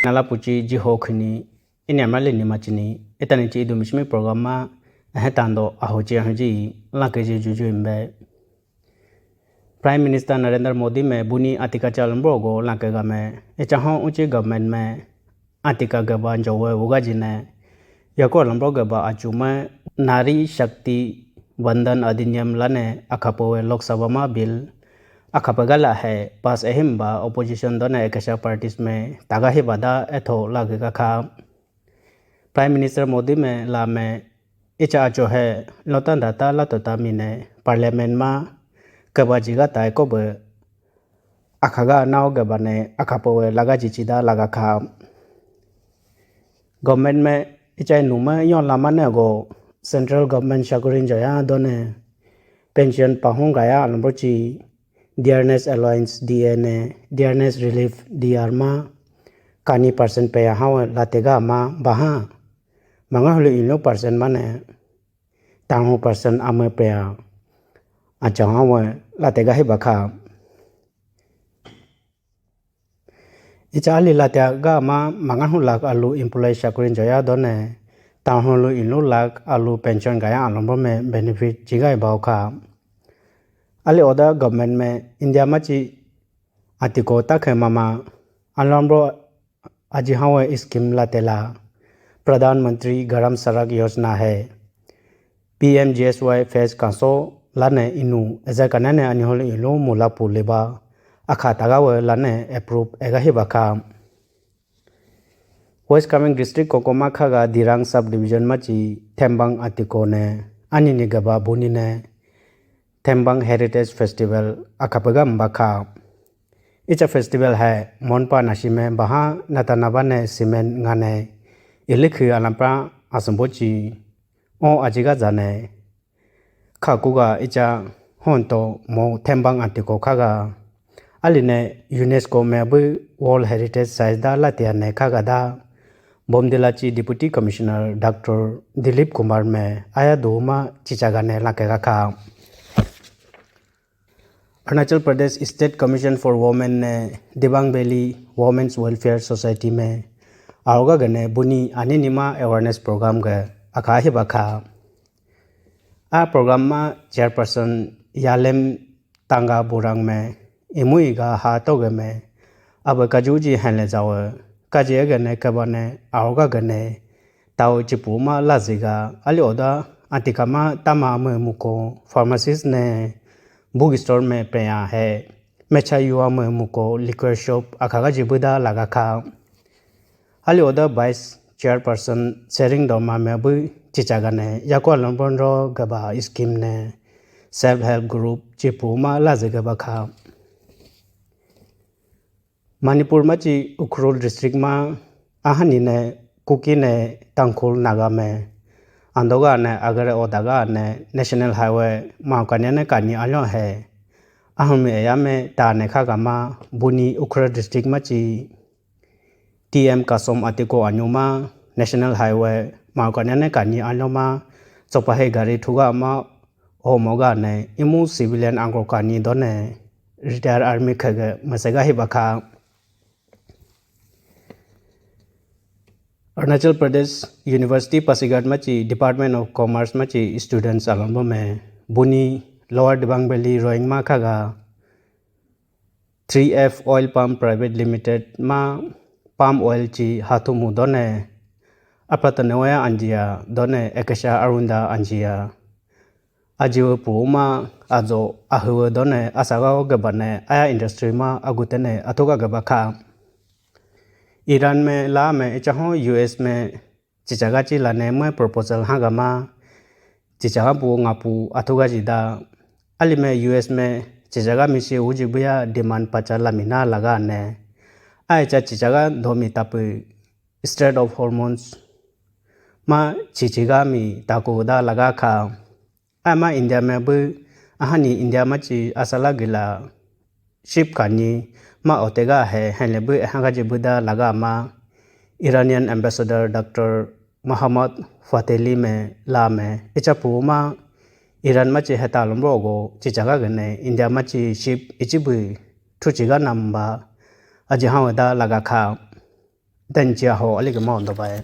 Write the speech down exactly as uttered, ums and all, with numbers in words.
Nala puchi ji ho khini, ini amrali ni machini, etani chi idu mishmi program ma, ahe tando aho chi ahu ji, lake ji juju imbe. Prime Minister Narendra Modi me buni atika chalambro go lake ga me, echa ho uchi government me, atika gaba njowe wuga ji ne, yako lambro gaba achu me, Nari Shakti Vandan Adhiniyam lane akhapowe Lok Sabha ma bill akhapaga la hai pass ahim ba opposition done ekasha parties me taga hi bada etho lage ga kha. Prime Minister Modi me la me icha acho hai lotan data la tota mine parliament ma kaba jiga tai ko be akhaga nao gaba ne akhapowe laga jichida laga kha. Government me ichai nume yon lama ne go central government shakuri joya done pension pahung gaya alambro chi dearness allowance D A ne dearness relief D R ma kani percent peya hawa latega ma baha manga hulu ilo percent mane tango percent ame peya acha hawa latega hi bakha. Icha ali latia ga ma manga hu lakh alu employee shakuri joya done, ta hu lu inlu lakh alu pension gaya alambro me benefit chigai bau kha. Ali oda government me India ma chi atiko takhe mama alambro aji hawa scheme latela Pradhan Mantri Garam Sadak Yojana hai P M G S Y phase kanso lane inu eja kanane anihol ilu mula pu leba akha tagawe lane approve ega hi bakha. West Kameng district kokoma khaga Dirang subdivision machi Thembang atiko ne ani ni gaba buni ne Thembang Heritage Festival akha pega mbakha. Icha festival hai monpa nashime baha natanaba ne cement ngane ilikhi alampra asumbochi o ajiga jane khakuga icha honto mo Thembang atiko khaga. Aline UNESCO me bu World Heritage Site da latia ne khaga da. Bomdila chi Deputy Commissioner Doctor Dilip Kumar me aya duma chichaga ne lakega kha. Arunachal Pradesh State Commission for Women ne Dibang Valley Women's Welfare Society me aoga gane buni ani nima awareness program ga akha hi bakha. A program ma chairperson Yalem Tanga Burang me imui ga ha toge me abe kajuji henle jawe kaji gane kabane aoga gane tau chipu ma lajiga ali oda atika ma tama me muko pharmacist ne bookstore me peya hai mecha yuwa me muko liquor shop akhaga jibuda laga kha. Ali oda vice chairperson Sering Dorma me bu chichaga ne yako alambro gaba scheme ne self help group chipu ma lajiga bakha. Manipur machi Ukhrul district ma ahani ne Kuki ne Tangkhul Naga me andoga ne agare odaga ne National Highway ma kanya ne kani alyo hai ahumi eya me ta ne khaga ma buni Ukhrul district machi T M Kasom atiko anyuma National Highway ma kanya ne kani alyo ma chopahe gari thuga ma Omoga ne imu civilian angkor kani done retire army khege masega hi bakha. Arunachal Pradesh University Pasighat machi Department of Commerce machi students alombo me buni Lower Dibang Valley Roing ma khaga three F Oil Palm Private Limited ma palm oil chi hathumu done apratane oya anjiya done ekesha arunda anjiya ajiwe pu ma ajo ahuwe done asaga o gabane aya industry ma agutene athuga gaba kha. Iran me la me ichaho U S me chichaga chi lane me proposal haga ma chichaga pu nga pu athuga jida. Ali me U S me chichaga mi si uji buya demand pacha lamina laga ne. Aicha chichaga domi tapu Strait of Hormuz ma chichiga mi taku da laga kha. Ama India me bu ahani India machi asala gila ship kani ma otega he henle bu ehanga ji buda laga ma Iranian ambassador Doctor Mohammad Fateli me la me ichapu ma Iran machi heta lombo go chichaga gane India machi ship ichibu thuchiga namba aji hawa da laga kha. ten chi aho alike ma hondo bayi.